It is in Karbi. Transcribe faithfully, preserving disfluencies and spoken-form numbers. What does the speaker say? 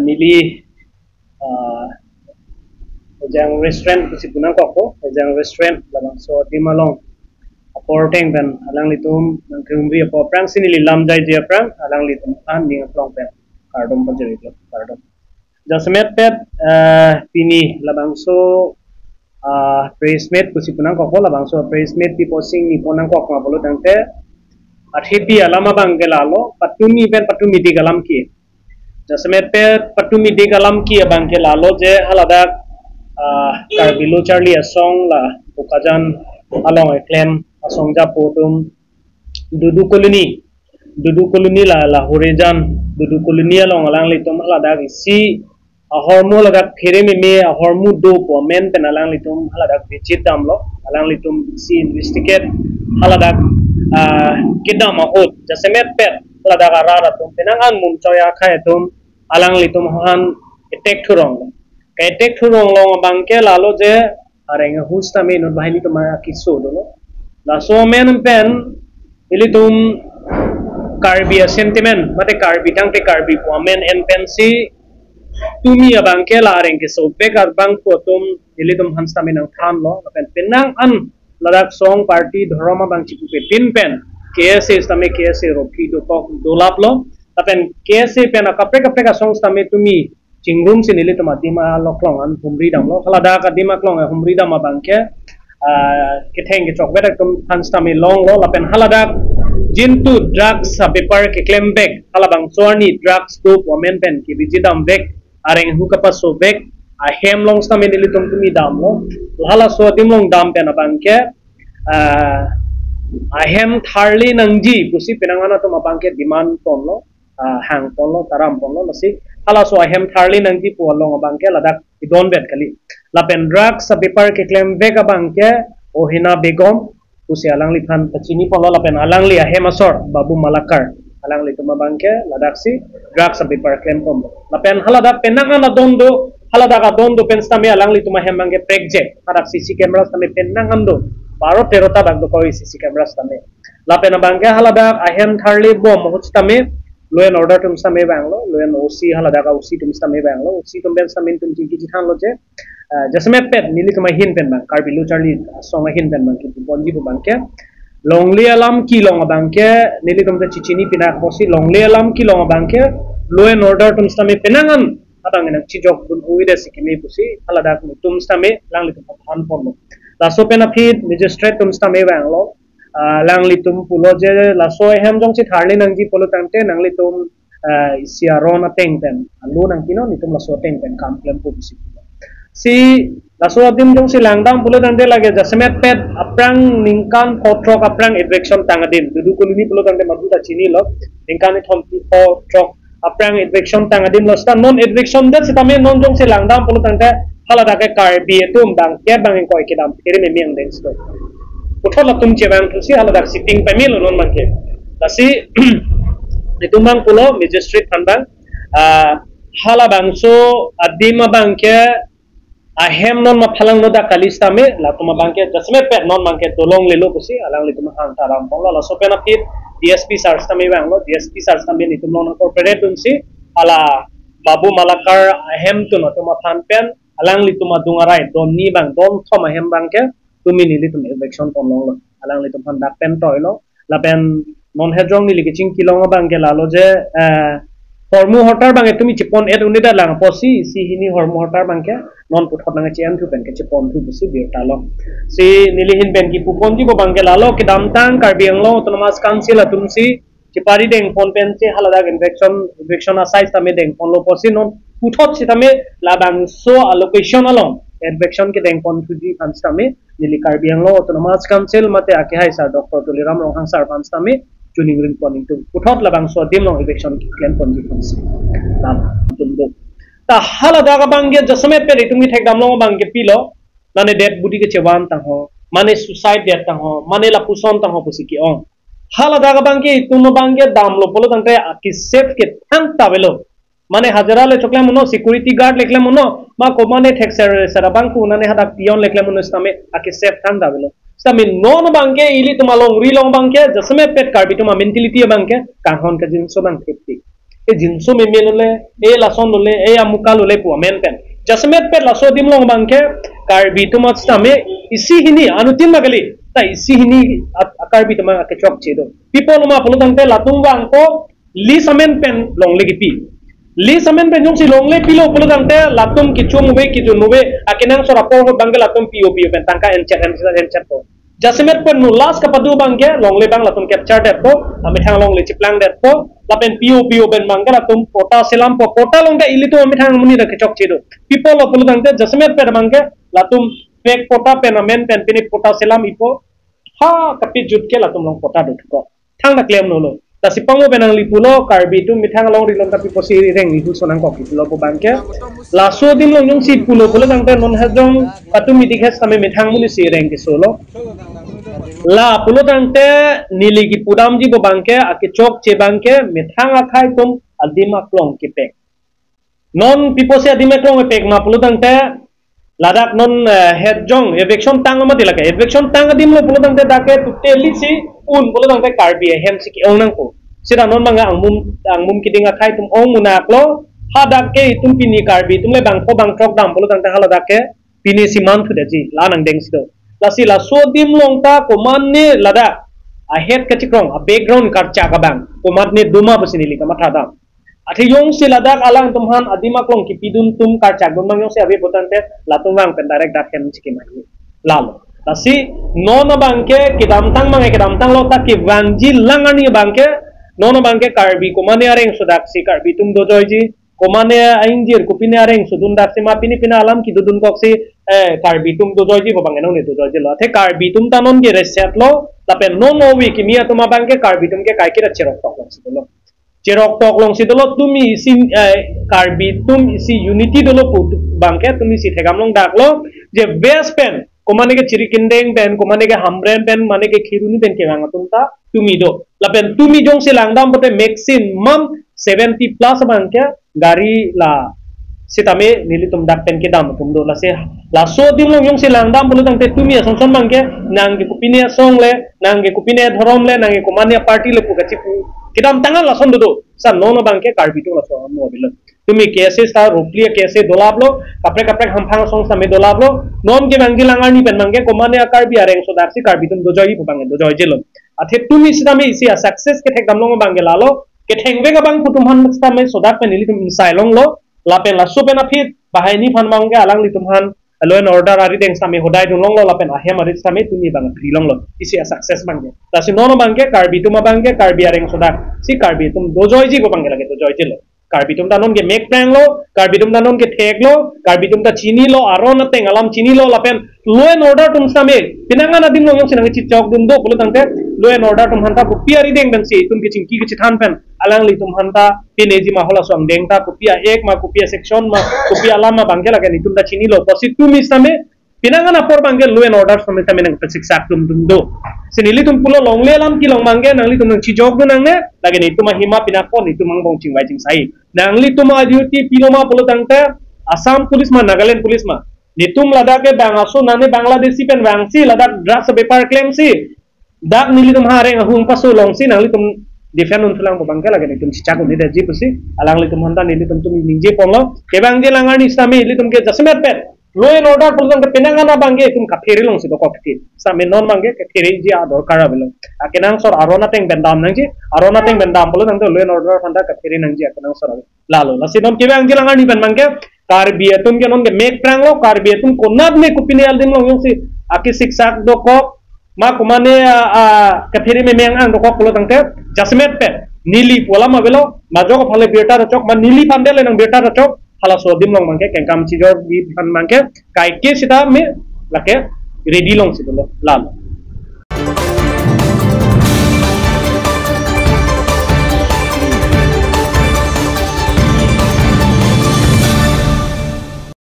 Neli, ah, Ejang Restaurant pusi pu nangkokpo, Ejang Restaurant labangso adim along apor ateng pen alanglitum nangkehumri apot aphrangsi neli lam jaije aphrang alanglitum aphan ning aklong pen kardom pajirlo, kardom. Jasemet pet, ah, pini labangso, ah, press meet pusi pu nangkokpo, labangso press meet pi posing ni pu nangkok ma pulo tangte, athepi alam abangke lalo, patumi pen patumi dik alam ke. Jasemet pet patumi dik alam ke abangke lalo je haladak, ah, Karbi Lo Charli Asong la Bokajan along eklem asong japo atum Dudu Colony, Dudu Colony la, la Horejan, Dudu Colony along alanglitum haladak isi ahormu ladak phere meme ahormu do pu amen pen alanglitum haladak visit damlo, alanglitum isi investigate haladak, ah, kedam ahut jasemet pet haladak arat atum penang an munchoi akhai atum alanglitum aphan attack thurong. Ke-attack thurong along abangke lalo je areng ahus tame inut banghini atum akeso dolo. Laso amen pen ilitum Karbi a-sentiment, mate Karbi tangte Karbi pu amen en pensi tumi abangke la areng keso bek abang pu atum ilitum aphan sitame nangthanlo, lapen penang an ladak song party dhorom abang chipupe tin pen K S A sitame K S A rophi dokok dolaplo, lapen K S A pen akaprek kaprek asong sitame tumi chingrumsi nelitum adim along an humri damlo. Haladak adim along humri dam abangke, ah, ketheng kechokvet atum aphan sitame longlo, lapen haladak jintu drugs abepar keklem bek, halabangso arni drugs do pu amen pen kebiji dam bek, areng ahu kapaso bek ahem along sitame nelitum tumi damlo. Halaso adim along dam pen abangke, ah, ahem tharli nangji pusi penang an atum abangke demand ponlo, ah, hang ponlo, taram ponlo, lasi halaso ahem tharli nangji pu along abangke ladak idon vet kali. Lapen drugs abepar keklem bek abangke Ohina Begum pusi alangliphan pachini ponlo, lapen alangli ahem asor Babu Malakar, alanglitum abangke ladaksi drugs abepar klem ponlo. Lapen haladak penang an adon do, haladak adon do pen sitame alanglitum ahem abangke prekjek, hadak C C camera sitame penang an do, baro tero ta dak dokok C C camera sitame. Lapen abangke haladak ahem tharli bom ahut sitame law and order atum sitame vanglo, law and O C, haladak O C atum sitame vanglo, O C atum pen sitame nelitum chingki chethanlo je, ah, jasemet pet nelitum ahin pen abang, Karbi Lo Charli Asong ahin pen abang kipu ponji pu abangke longle alam kelong abangke nelitum ta chichini pinak pusi, longle alam kelong abangke law and order atum sitame penang an abang nangchijok dun hui de si kimi pusi haladak nelitum sitame alanglitum aphan ponlo. Laso pen aphi magistrate atum sitame vanglo, ah, alanglitum pulo je laso ahem jongsi tharli nangji pulo tangte nanglitum, ah, isi aron ateng pen alu nangpinon, nelitum laso ateng pen kam klempo pusi. Si laso adim jongsi langdam pulo tangte lake jasemet pet aphrang ningkan pho throk aphrang eviction tang adim, Dudu Colony pulo tangte maduta chinilo, ningkan ithom pho throk aphrang eviction tang adim lo sita non eviction det sitame non jongsi langdam pulo tangte haladak ke Karbi atum bang ke bang ingkoi kedam phere meme angdeng sito. Puthot latum chevang thusi haladak sitting pemelo non abangke. Lasi nelitum abang pulo magistrate aphan abang, ah, halabangso adim abangke ahem non maphalang nodak kali sitame, latum abangke jasemet pet non abangke dolonglelo pusi alanglitum hang taram ponlo. Laso pen aphi D S P sir sitame vanglo, D S P sir sitame nelitum along nang cooperate dunsi hala Babu Malakar ahem atum atum aphan pen alanglitum adung arai don ni abang, don thom ahem abangke tumi nelitum eviction ponlonglo, alanglitum aphan dak pen toilo. Lapen non hejong neli kachingkilong abangke lalo je, eh, hormu hortar abangke tumi chepon et un-edet lang pusi, isi hini hormu hortar abangke non puthot nangche-en thu pen kachepon thu pusi birta lo. Si neli ahin pen kipu ponji pu abangke lalo kedamtang Karbi Anglong Autonomous Council atumsi chepari dengpon pensi haladak eviction, eviction asai sitame dengponlo pusi non puthot sitame labangso a-location along eviction kedengpon thuji aphan sitame neli Karbi Anglong Autonomous Council mate akehai sir Doctor Tuliram Ronghang sir aphan sitame choningri pon ingtung. Puthot labangso adim along eviction klemponji aphansi lam tum do. Ta haladak abangke jasemet pet itum kethek damlong abangke pilo, mane dead body kechevan tangho, mane suicide death tangho, mane lapuson tangho pusi ke-ong. Haladak abangke itum abangke damlo pulo tangte akesave kethang ta avelo. Mane hajira le choklem uno, security guard le klem uno, ma ko mane thekser ser abang ku nane hadak peon le klem uno sitame akesave thang ta avelo. Sitame non abangke ilitum alongri along abangke jasemet pet Karbi atum a-mentality abangke kanghon kajinso abang thepti. e jinso meme lole, e lason lole, e amuka lole pu amen pen. Jasemet pen laso adim along abangke Karbi atum sitame isi hini, anuttin ma kali, ta isi hini at-, a Karbi atum akechokche do. Pi apotlo ma pulotangte latum abangke list amen pen longle kipi. List amen pen jongsi longle pilo pulotangte latum kichum ave, kijun ave, akenangsot apor ahut abangke latum P O P O pen tangka enchet enchet enchet po. Jasemet pen nu last kapado abangke longle abang latum capture detpo, amethang longle chiplang detpo, lapen P O P O pen abangke latum patta selampo, patta along ke ilitum amethang amonit ta kechokche do. Pi apotlo pulotangte jasemet pen abangke latum fake patta pen amen pen pine patta selam-ipo, ha kapejut ke latum along patta do thuko. Thangta klemlo lo. Lasi pangmo pen nangli pulo, Karbi atum methang alongri along ta pi apotsi reng-i hu sonang kok pulo pu abangke. Laso adim along jongsi pulo pulotangte non hajong patumi dik hes tame methang amonit si reng kesolo. La pulotangte neli kipudamji pu abangke, akechokche abangke methang akhei atum adim aklong kepek. Non pi apotsi adim aklong kepek ma pulotangte ladak non, eh, hajong eviction tang mati lake. Eviction tang adim lo pulotangte dak ke totally si un pulotangte Karbi ahem si ke-ong nangpo. Seta non abangke angmum, angmum keding akhei atum ong munak lo. Hadak ke itum pini Karbi atum le bangpho bangthrok dam pulotangte haladak ke pine si man thu detji, la nangdeng si do. Lasi laso adim along ta komatne ladak ahet kachikrong, a background karchak abang komatne do ma pusi neli kamatha dam. Athe jongsi ladak alangtum aphan adim aklong kipidun atum karchak dun abang jongsi ave pulotangte latum vang pen direct dak hem chikimai. Lalo. Lasi non abangke kedamtang abangke kedamtang lo, ta kevangji lang arni abangke, non abangke Karbi komatne areng sodak si Karbi atum dojoiji, komatne aingjir kopine areng sodun dak si ma pine pine alam kedodun kok si, eh, Karbi atum dojoiji pu abang enong ne dojoiji lo. Athe Karbi atum ta non ke reset lo, lapen non ove kimi atum abangke Karbi atum ke kaike ta cheroktok longsi dolo. Cheroktok longsi dolo, tumi isi, eh, Karbi atum isi unity dolo pu abangke tumi si thekdam longdak lo, je best pen, komatne ke Chirikindeng pen, komatne ke Hamren pen, mane ke Kheroni pen kevang atum ta tumi do. Lapen tumi jongsi langdam pote maximum seventy plus abangke gari la sitame nelitum dak pen kedam atum do. Lasi laso adim along jongsi langdam pulotangte tumi asong asong abangke nang ke kopine asong le, nang ke kopine dhorom le, nang ke komatne party le pu kachipu kedamtang an lason dodo. Sa non abangke Karbi atum laso amo avelo. Tumi K S A sita Ropli K S A dolap lo, kaprek kaprek hamphang asong sitame dolap lo. Non kevangji lang arni pen abangke komatne a Karbi areng sodak si Karbi atum dojoiji pu abang dojoiji lo. Athe tumi sitame isi a success kethekdam long abangke lalo, kethengvek abang pu atum aphan sitame sodak pen nelitum insai longlo, lapen laso pen aphi banghini aphan abangke alanglitum aphan law and order arideng sitame hodai dun longlo, lapen ahem arit sitame tumi abang phri longlo. Isi a success abangke. Lasi non abangke Karbi atum abangke Karbi areng sodak si Karbi atum dojoiji pu abangke lake dojoiji lo. Karbi atum ta non ke mek prang lo, Karbi atum ta non ke thek lo, Karbi atum ta chini lo, aron ateng alam chini lo, lapen law and order atum sitame penang an adim along jongsi nangchichok dun do pulotangte law and order atum aphan ta kopi arideng pen si itum kechingki kechethan pen alanglitum aphan ta pineji ma, halaso angdeng ta kopi a act ma, kopi a section ma, kopi alam ma abangke lake nelitum ta chini lo. Pusi tumi sitame penang an apor abangke law and order sitame nangpesiksak dun dun do. Si nelitum pulo longle alam kelong abangke nanglitum nangchijok dun nangne, lake nelitum ahima pinapon nelitum angbong chingvai chingsai. Nanglitum a duty pilo ma pulotangte Assam Police ma, Nagaland Police ma, nelitum ladak ke bang aso nane Bangladeshi pen vangsi ladak drugs bepar klemsi dak nelitum areng ahum paso longsi nanglitum defend un thulang pu abangke lake nelitum chichak un-edetji pusi alanglitum aphan ta nelitum tumi ningje ponlo. Kevangji lang arni sitame nelitum ke jasemet pen law and order pulotangte penang an abangke itum kaphere longsi dokok ti. Sitame non abangke kaphereji adorkar avelo. Akenangsot aron ateng pen dam nangji, aron ateng pen dam pulotangte law and order aphan ta kaphere nangji akenangsot ave. Lalo, lasi non kevangji lang arni pen abangke Karbi atum ke non ke mek prang lo, Karbi atum konatne kopine adim along jongsi akesiksak dokok ma komatne a, a, kaphere meme ang dokok pulotangte jasemet pen neli pu alam avelo, majok aphale birta rachok ma neli aphan dele nang birta rachok, halaso adim along abangke kengkam chijorji aphan abangke kaike sitame lake ready longsi dolo. Lalo.